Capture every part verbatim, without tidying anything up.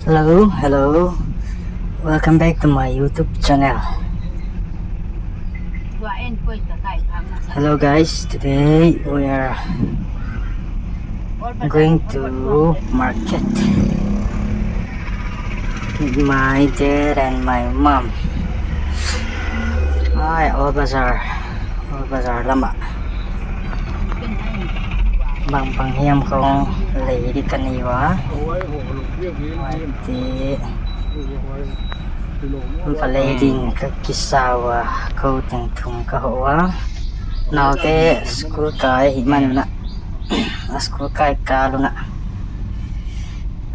Hello, hello. Welcome back to my YouTube channel. Hello guys, today we are going to market with my dad and my mom. Ai, Old Bazaar. Old Bazaar lam ah. Bang bang hiam khong lei di ka nei ua. Huaite va lei ding ka kisa ua, kou teng thum ka hoh ua. Naute school kai hi man un a. A school kai kal un a.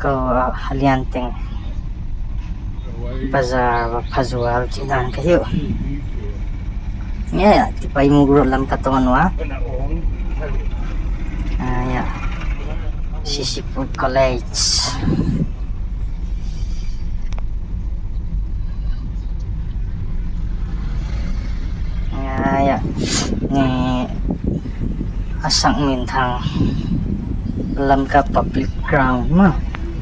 Kou a lian teng bazar va pha zual chih dan ka hi uh. Nge, ti pai mu gro lam ka ton ua. Ah, ya. Sisiput College. Ah, ya. Ni a sak minthang Lamka Public Ground maw.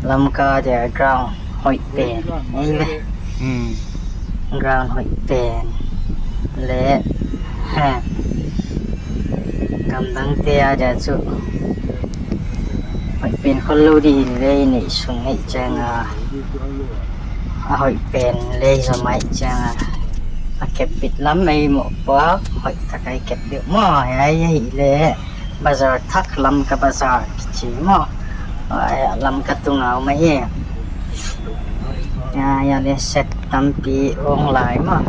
Lamka dia ground hoih pen. Ei ve. Hmm. Ground hoih pen. Le. Ha. Gamdangte a dia chu hoih pen khollou di hileh, neih sung neih chiang a. A hoih pen lei zomai chiang a. A kep bit lam ei moh pua, hoih tak a i kep deuh maw, ai, ai, hileh. Bazar thak Lamka Bazar kichi maw. Ai, Lamka tung a om ahi. Ya, ya le set tampi ong lai maw.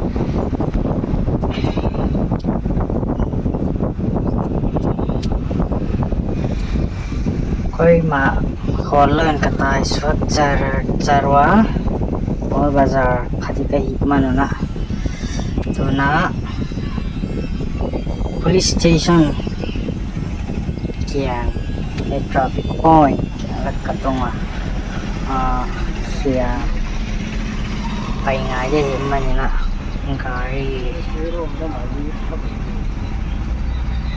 Koimah khol lou in ka tai suak char char ua. Old Bazaar pha di ka hih man un a. Tuna police station kiang, eh, traffic point kiang lak ka tung a. Ah, sia. Pai ngai di hih man in a. Gari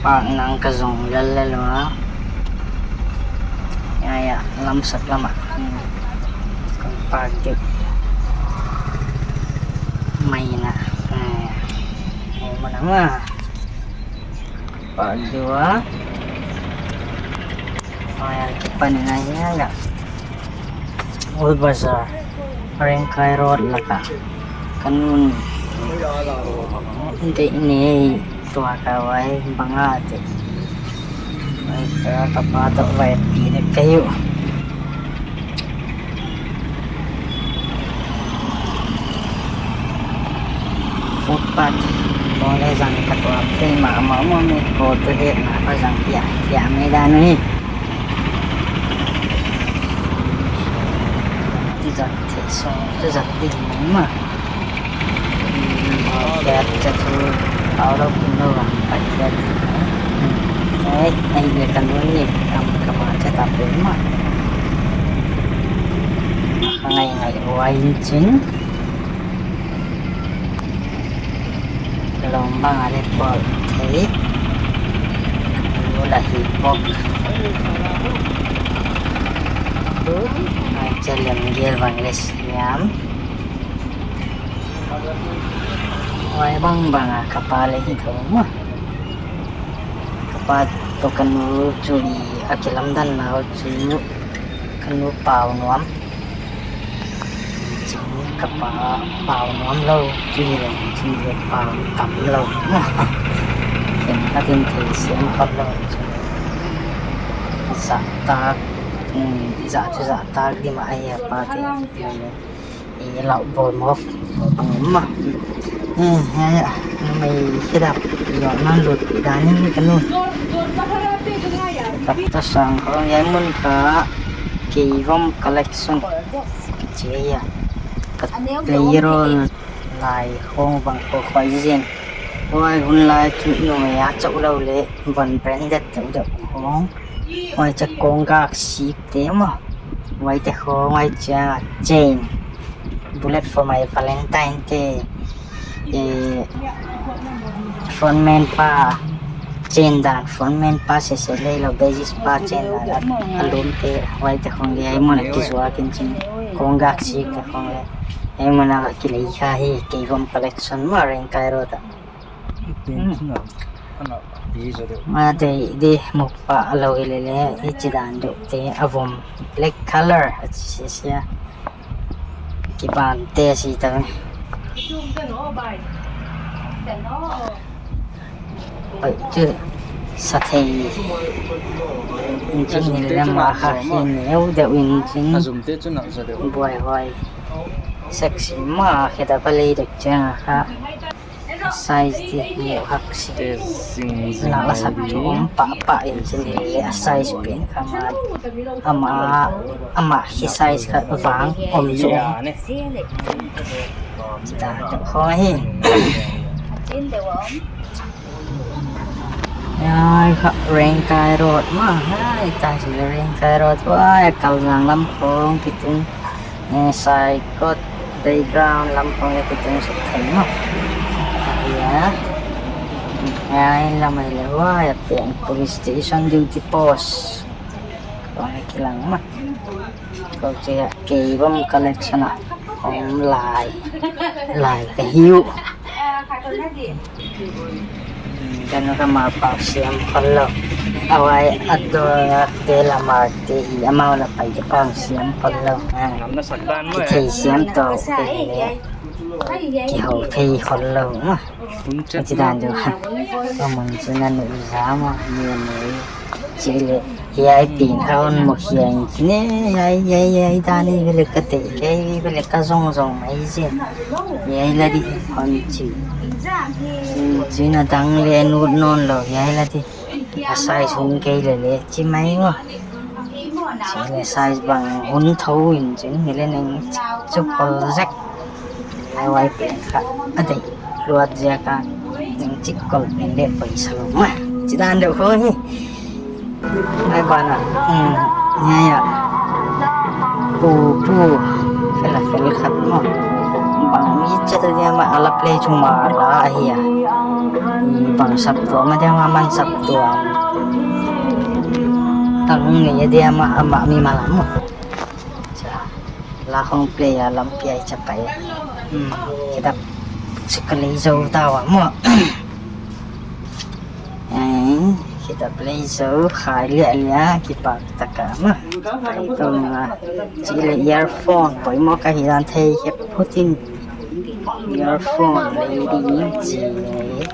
park nang ka zong lellel ua. Ya, ya, lamsak lam ah. Hmm. Kon park deuh mai in a. Hmm. Ei mun a maw. Park deuh a. Ai, ai, kipan in a hia ya. Old Bazaar, Rengkai Road lak a. Ka nu'n. Dei ni tua ka vai bang a te. Vai ka ka pa toh vai pi de ka hi uh. Footpath bang leh zang ka tuam thei mahmah maw, mi kou tuh hetna kha zang hiai hiai mai dan uh hi. Tuzat theih sawm, tuzat ding mai maw. Paidat chet thu, pau lou kin lou a, paidat. Ei, ei, le ka nu'n ni, kam, ka ma chet a pe maw. Ka ngai ngai huai in chin. Lawm bang a le pawl thei. Lawm la hi bawk. Ai, chalem gel bang le siam. Huai bangbang a ka pa leh hi thou maw. Ka pa toh ka nu chu i a kilamdanna uh chu ka nu pau nuam. Chu ka pa pau nuam lou chu hi leh chu hi leh pau tam lou. Khenkhat in thei sem khop lou chu. Zahtak, um, zah chu zahtak di mah ahi a pa te. I lau bawl mawk. Bang maw. Eh, ya, ya. Numei khedap. Yo, nan lut dan in ka nu. Kap ta sang khong hiai mun kha Keivom Collection kichi a. Ka play role lai khong bang khong khuai zen. Huai hun lai chu numei a chauh lou leh von branded deuhdeuh khong. Huai chia kong gak sik te maw. Huaite khong, huai chia chain. Bullet for my Valentine te. Eh, frontman pa chain dan, frontman pa sese lei lou, bassist pa chain dan, a, a lum te, huaite khong leh hiai mun a kizuak in chin. Kong gak sik te khong le. Hiai mun a ka kilei kha hi, Keivom Collection maw, Rengkai Road ah. Pen Hmm. chin a, ana, i za deuh. Ma dei di muk pah lou hi lele, i chi dan deuh te, a vom, black color, a chi sia sia. Kiban te si ta ve. Oi, chu sa thei. Engine ni le ma kha hi neu deuh engine. A zum te chu nak za deuh. Buai huai. Sexy ma khe da pa lei dek chang kha. Size di mu hak si. Te zing zing La la sak mai chu di. Om pa pa engine ni le a size pen kha ma. Ama, ama hi size kha vang om chu om. Ya ne. Chi ta chu khong hi. Ai kha Rengkai Road maw, ai ta si Rengkai Road, ai Kalzang lam khong kitung, eh, Saikot playground lam khong kitung suk thei maw. Ya. Ai lam ai le wa ya pen police station duty post. Khong kilang maw. Ko che Keivom Collection a om lai, lai ka hi uh. Kan ka ma pau siam khol lou. Awai a dor te la mar te hi amau la pai te pau siam khol lou. Ah. Ki thei siam to ke le. Ki hou thei khol lou. Ah. Chi dan deuh. Amang chu na nu za maw, ni ni. Chi le, hiai pen kha hon mu hiai ne, hiai, hiai, hiai dan i ve le ka te, hiai ve le ka zong zong mai zen. Hiai la di hon chi. Hmm, chi na dang le nut non lou, hiai la di. A size hun kei le le, chi mai ngo. Chi le size bang hun thou in chin, hi le neng chu kol zek. Ai wai pen kha, a dei luat ziak a, neng chik kol pen le poisa lou ma. Chi dan deuh khong hi. Ai ban a, hmm, hiai a. Pu, pu, fel a fel khat maw. Bang mi chet a dia ma a la play chu ma la hi a. Bang sap tua ma dia ma man sap tua. Tang ni dia ma ama mi ma la maw. Cha, la khong play a lampi ai chapai. Hmm, khitap chik ka lei zou ta ua maw. Eh, khitap lei zou, khai liah liah, kipak tak a maw. Khai tou nga. Chi le earphone, poimoh ka hi dan thei hep phutin. Earphone lei ding chi le.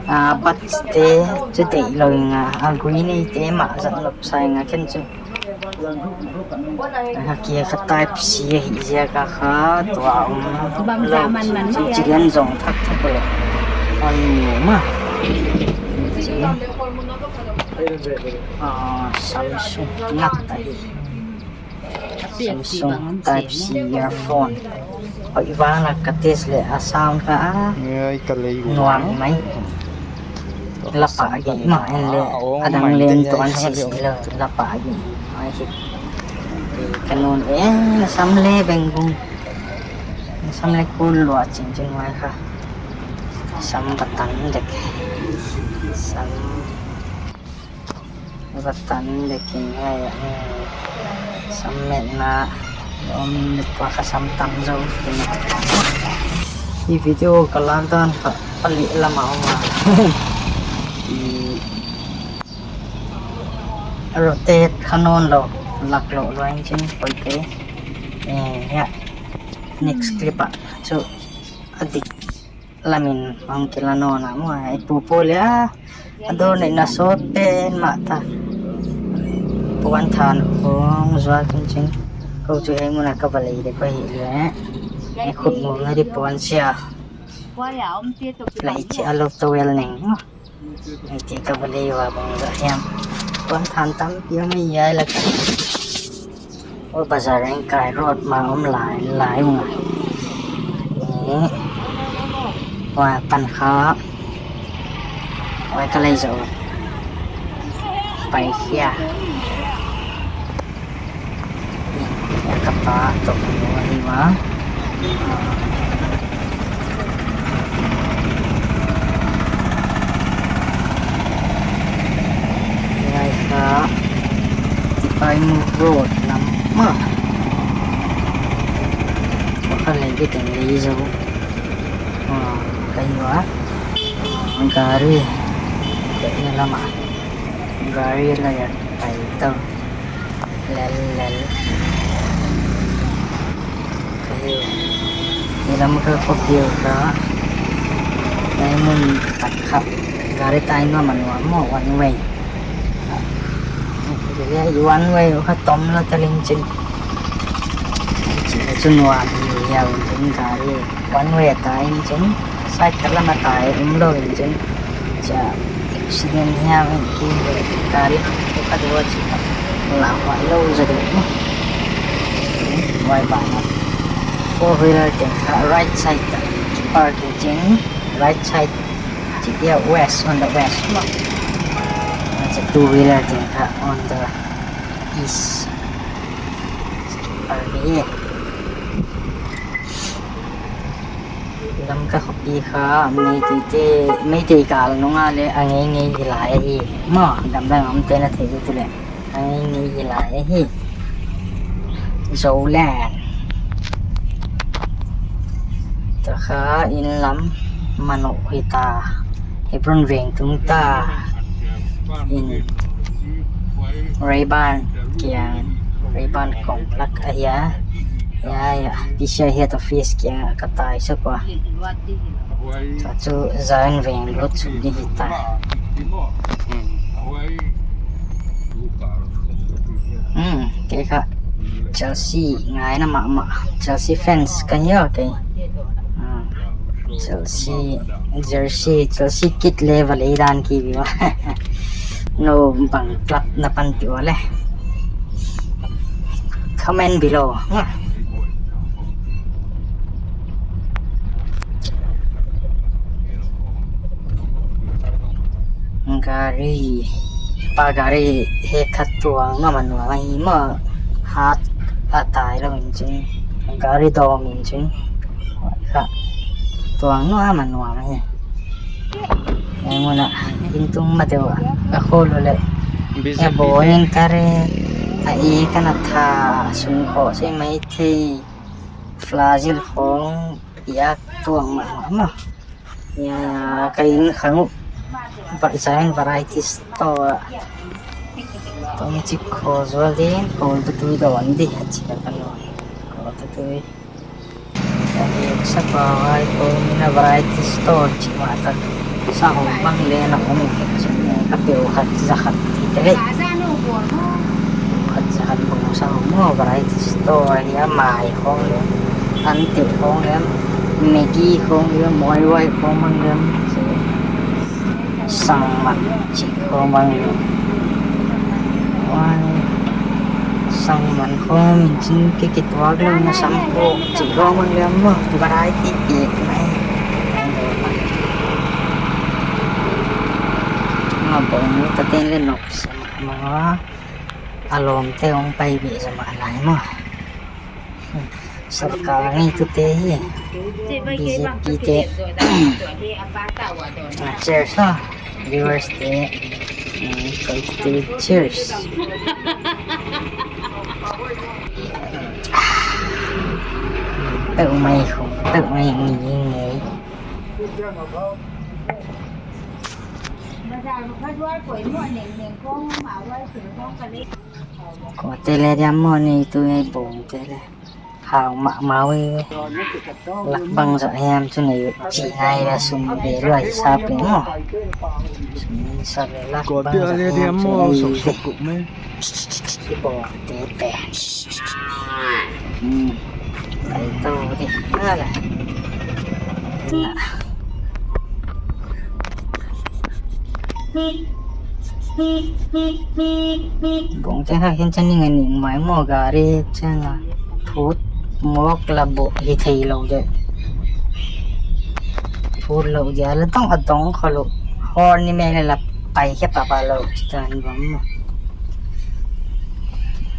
Ah, buds te, chu deih lou nga. Ah, gui nei te mah zat nop sa nga ken chu. Haki kha type C ahi ziak a kha tua om lou chi, chi lian zong thak thak lou. On mu ma. Ah, Samsung nak ta hi. Samsung type C earphone. Hoih vang a ka test le a sound kha a nuam mai. Lapa gi ma en le a dang len tuan si si lou lapa gi. Ai hi. Ka nun e na sam le beng bung. Na sam le kul lua ching ching mai kha. Sam batan dek. Sam Vatan le king hai, eh, sam metna om ni tua kha sam tam zou. Hi video ka lak dan kha pali lama om a. I rotate kha non lou, lak lou lou engine poi te. Eh, ya. Next clip a chu a dik lamin hong kila nawn a maw, ai pu pu le a, a dor nei na sawt pen mah ta. Puan than hong zual kin chin. Ko chu hei mun a ka va lei dek ahi le. Ai khut mu na di puan sia. Lai chi a lo towel neng maw. Ai ti ka va lei ua bang za hiam. Puan than tampi om ahi lai ka. O bazar Rengkai road ma om lai lai ung a. Ni. Wa pan kha. Wa ka lei zou. Pai hia. Ka pa to ko hi wa. Hiai kha Tipaimukh Road lam maw. Lei ki teng lei zou. Ah, ka hi ua. Gari. Ka hi lama. Gari la ya pai tou. Lel, lel. Ka hi. Hi lam ka khop diu ka. Nai mun tak kha. Gari tai nuam a nuam maw, one way. One way kha tom lou ta ling chin. Chin chu nuam hi hiau in chin gari. One way a tai in chin. Side khat lam a tai um lou in chin. Cha accident hiam in ki gari kha dua chi la huai lou za deuh. Huai banah four wheeler teng kha right side ah park in chin, right side chi dia west, on the west. Acha two wheeler teng kha on the east. Park hi. Lamka khopi kha Meitei te, Meitei kal nung a leh a ngeingei hi lai hi. Maw, gamdang omte na thei uh tu leh. A ngeingei hi lai hi. Zoland. Tua kha inn lam manoh hi ta. Hebron veng tung ta. In Ray-Ban kiang, Ray-Ban complex ahi a. Ya, ya. P C I head office kiang ka tai sak ua. Tua chu Zion veng lut suk di hi ta. Hmm, kei kha Chelsea ngaina mahmah. Chelsea fans ka hi ua kei. Ah, Chelsea jersey, Chelsea kit leh va lei dan ki view. No bang club na panpih ua leh. Comment below. Gari, pa gari hi khat tuang nuam a nuam hi maw, hat a tai lou in chin, gari dawm in chin, kha tuang nuam a nuam hi. Ei mun a, in tung ma deuh a, ka khol lou leh. Busy, a bo busy. In kare, a i kana tha, sung kho se mai thei, flagel khong, piak tuang ma ma. Ya, ya, ka in khang uh. Ba-, Zion Variety Store. Tong chik kho zual din, kol tutui dawn di, a chi ka kan lo. Kol tutui. Ka in sa pa ai ko mina Variety Store chi ma ta. Sa hong bang leh na hong chi ka peu khat za khat ti te leh. Khat za khat ko sa hong maw Variety Store hi a mai khong leh. An te khong leh. Maggi khong leh. Moi wai khong mang leh. Sang man chi khong mang leh. Wai. Sang man khong min chin ki ki tuak lou na sam ko chi khong mang leh maw. Variety pi mai. Ma bawng ta ten leh nok sam ma. A lawmte hong pai beh zomah lai maw. Sorkar ngeitute hi. B J P te. Ah, cheers, ah. Viewers te. Hmm, koi te cheers. Tau mai khong, tau mai ni ngei. Ko te leh diam maw ni tu ngei bawng te leh. Hau mahmah e. Lak bang zah hiam chu nei chi ngai leh sum be lua hisap leh maw. Sum hisap leh lak bang zah hiam chu nei ve. Ki bawng te te. Hmm. Pai tou di. Ala. Na. Bawng te kha khin chan ning a ning mai maw gari chan a. Phut mawk la bo hi thei lou de. Phut lou dia la dong a dong kha lou. Hor ni me la la pai khe pa pa lou chi ta ni bang maw.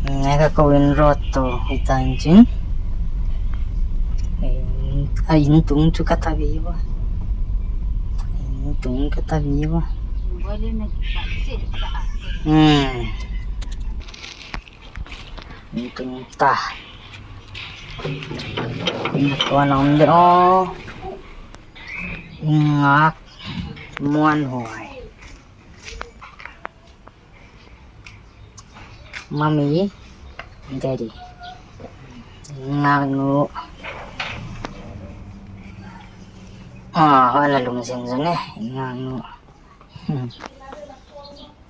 Ngai ka ko in road to hi ta in chin. A in tung chu ka ta vi wa. In tung ka ta vi wa. Hmm. In tung ta. Ina tuan om de o. Ngak muanhuai. Mummy, Daddy. Ngaknu. Ah, hala lungzin zin e, ngaknu.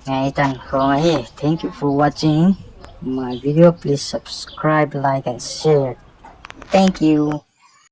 Ngai tan khong ahi. Thank you for watching my video. Please subscribe, like and share. Thank you.